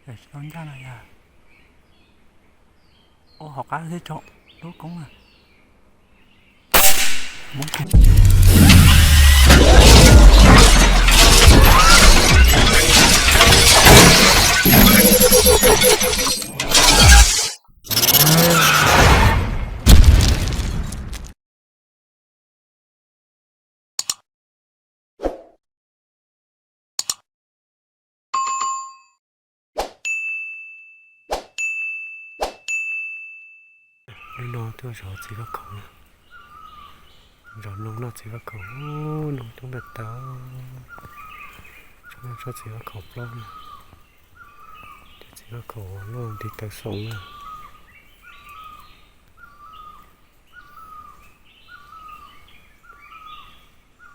Tsis tau ncaj no yog. Ua hauv qab thiab tso lub koob na. Hnub no tuaj zov txiv vaj khaum na. Zov noog noj txiv vaj khaum, noog coob tag tag. Tsob txiv vaj khaum plaub na. Cov txiv vaj khaum noj ntiv taw xoom na.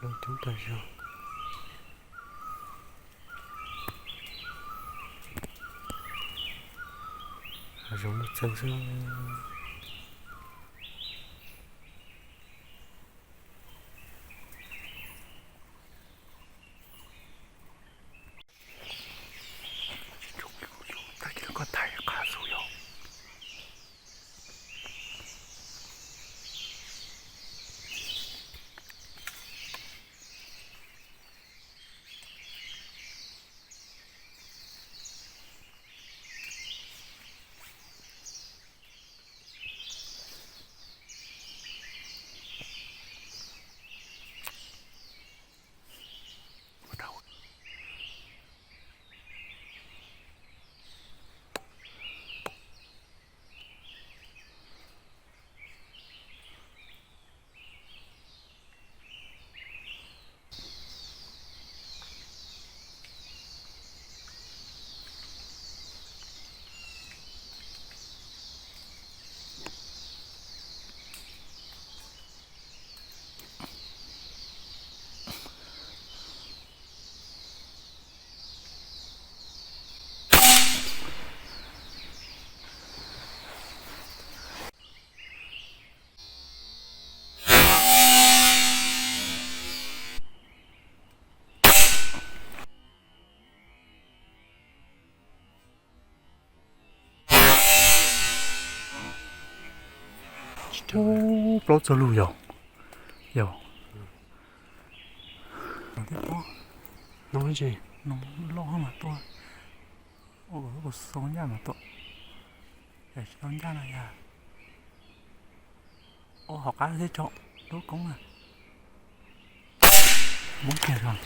Noog coob tag zog. Hav zoov nuj txeeg xwb. Tag kis koj thaij qab xwb yog. Plaub txog lug yog, yog. Noog loj mas tuaj, ua kom xoo ncaj mas tuaj, yog tsis tau ncaj no yog. Ua hauv qab thiab tso lub koob na. Muab kiag zog.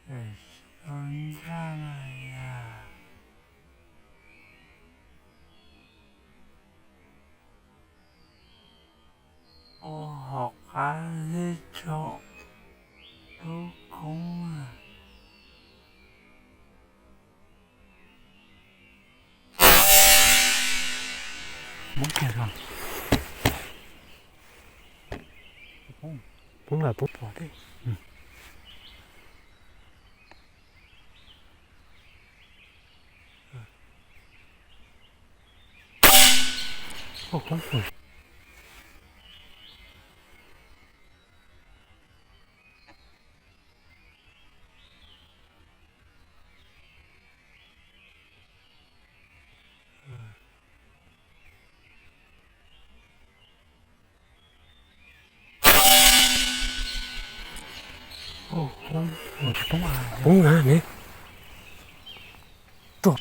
Tsis tau ncaj no yog. Ua hauv qab thiab tso lub koob na. Poob kiag zog. Poob los poob pom thiab. Poob na ne. Tuaj.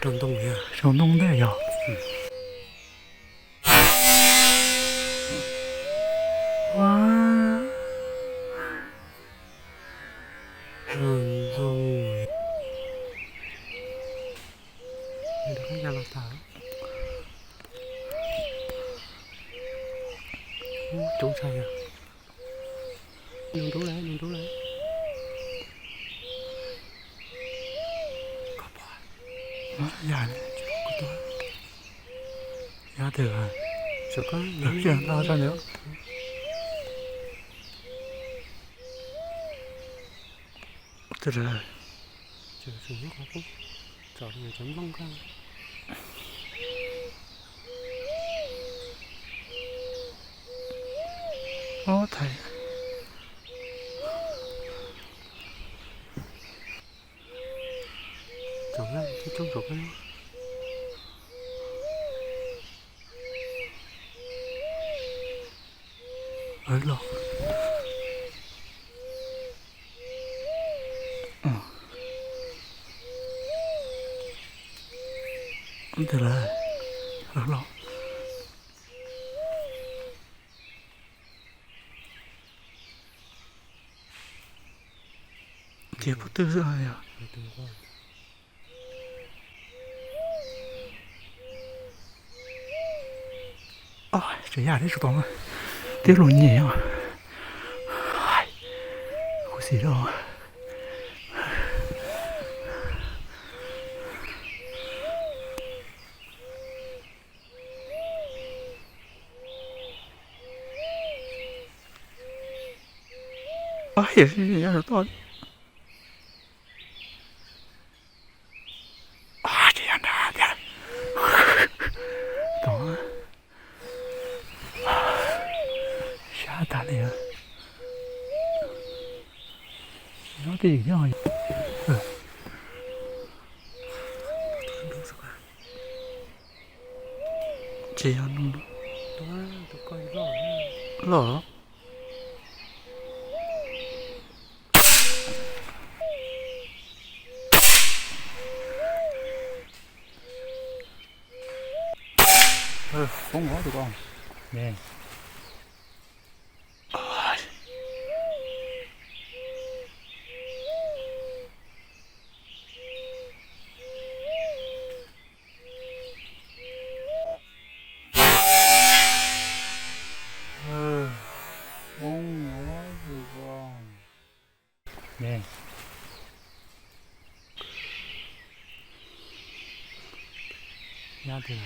Raug ntoo, raug ntoo ntej yog. Coob tshaj yog. Nws rub lawm, nws rub lawm. Yog, yog tias, tias no rau ntawd. Twb lawm. Tseem nyob qhov qub, tsom cov nplooj koj. Ob thaiv. Tsom na, coob coob tsom koj. Los. Ntawd lawm, los. Tias puag twg xwb yog. Tseem yaj thiab tsis tau na, tiab lus nyem os. Kuv xis lawm. Tseem yaj nrad thiab. Sab tag li. Nyob twj ywm thiab. Tsis yog no. Loj. Poob tus ko. Nyab tiag.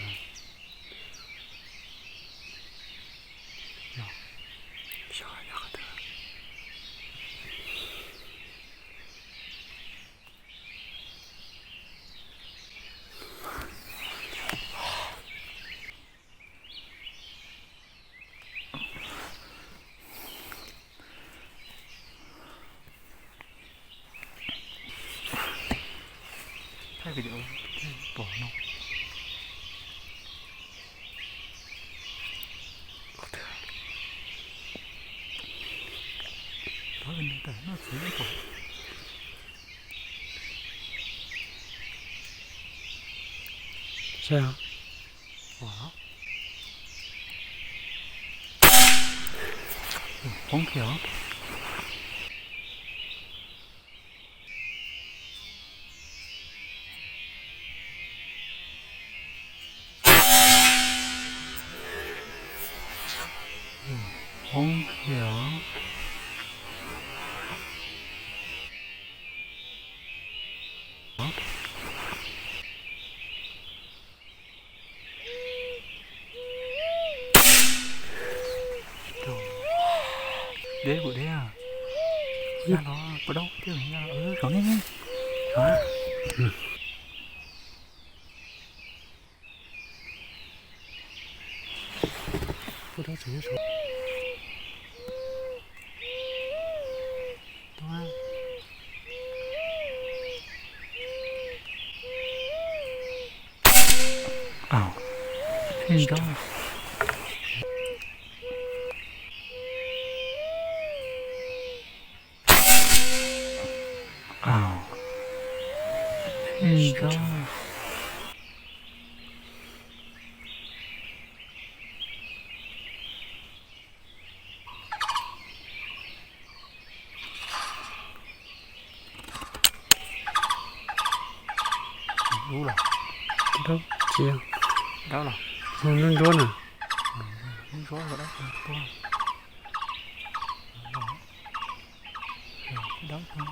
Thaij video pom no. Ov, nws tawm noj txiv pom. Saib os. Poob kiag os. Poob kiag os. Deb kuv deb. Yog no, pov daub thiab, saum nej. Aw, pheej nrov. Aw, pheej nrov. Dub los? Dub tsis yog. Dawb los? Ntsuab ntsuab na. Ntsuab dawb tuaj. Dawb tuaj.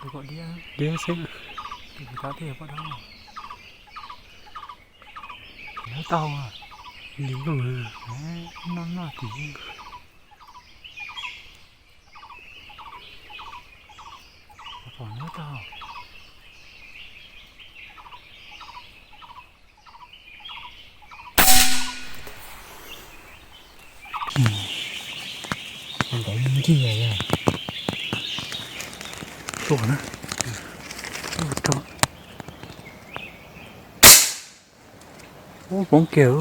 Tus kom diab. Diab xwb. Tus kuv cov thiaj yog poj dab. Nyob tau. Nyob noj noj tim. Qhov no tau. Ntawd ncig tuaj na. Ub, poob kiag.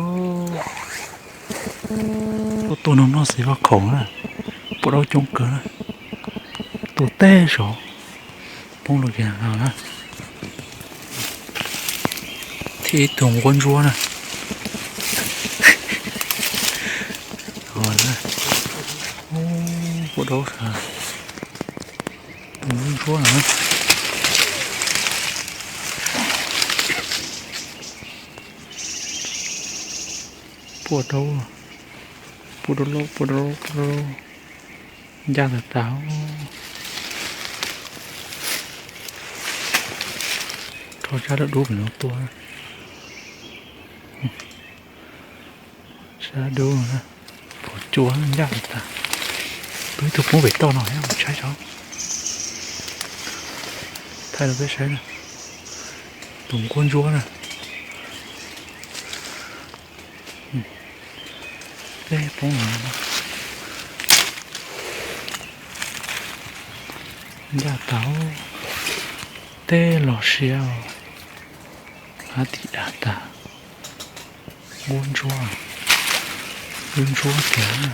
Tuaj tuaj no noj xis vaj khaum na. Puas dau coob kawg na. Tuaj teb saud. Poob los kiag no na. Thiab ib tug nquab ntsuab na. Ub, puas dau sav. Tus nquab ntsuab no. Puas dau, puas dau lauj, puas dau lauj, puas dau lauj. Ncaj tas tas. Rho sab dub dub pem no tuaj. Sab dub, pom cua ncaj tas tas. Peb ib tug poob pem toj no, saib saib. Thaij rau peb saib na. Tus nquab ntsuab na. Peb poob no. Ncaj tas, teb los siab. Hab tim dav tas. Nquab ntsuab, nquab ntsuab tiag.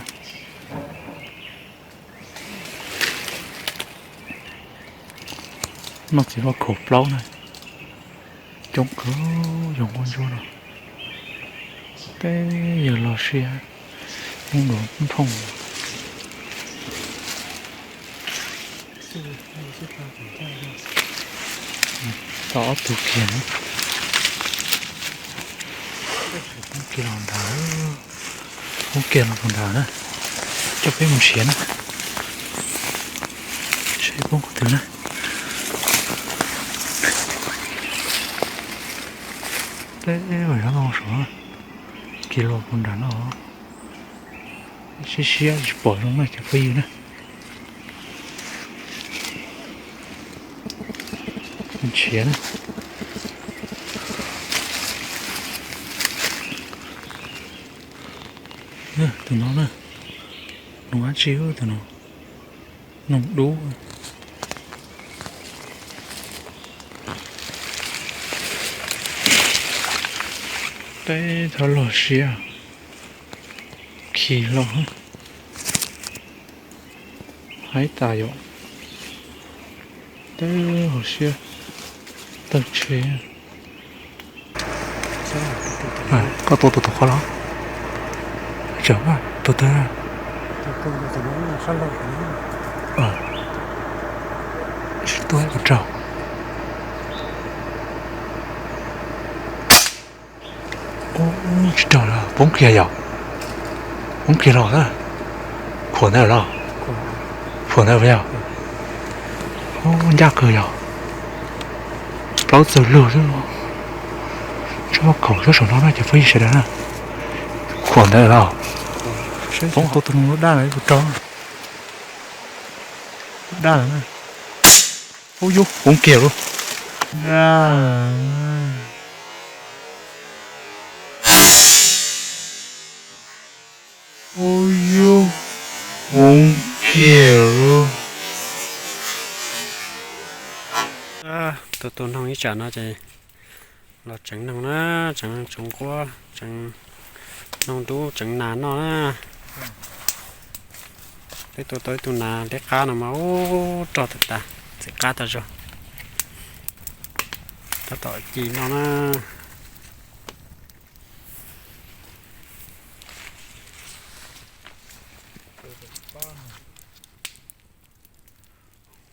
Noj txiv vaj khaum plaub na. Coob kawg, yog nquab ntsuab no. Teb yawg los siab, ub, nroo. Tau ob tug kiag na. Poob kiag los nrad, poob kiag los nrad na. Coj peb mus nrhiav na. Saib poob qhov twg na. Peb nyob no saud, kiag los puag nram no. Siab siab tsis pom zoo na cov phooj ywg na. Nrhiav na. Tus no na, noog dab tsi tus no, noog dub. Teb txhob loj siab, khi hlo. Haib tas yom. Teb hauv siab tawg tsheb. Koj tua tus tau qhov los? Tseem tua tawg. Tsis tua ib puas raug. Ub, tsis raug los poob kiag yom. Poob kiag los na. Khuam ntawd los? Khuam ntawd yog. Ub, ncaj kawg yog. Plaub txawg lug xwb. Tsob khaum xub saum no na cov phooj ywg sawv daws na. Khuam ntawd los? Poob hauv tus noog daj lawm puas raug. Daj lawm na. Ub yub, poob kiag lauj. Ub yub, poob kiag lauj. Tus tus noog ib tsam no ces los tseev noog na, tseev tseev nquab, tseev noog dub tseev nas noj na. Peb tua tau ib tug nas liab qab no mas ub rog tas tas, ntxim qab tas zog. Tab tom ci noj na.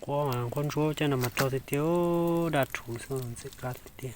Nquab mas nquab ntsuab coj no mas raug tiag tiag, daj rhuv xwb ntxim qab tiag tiag.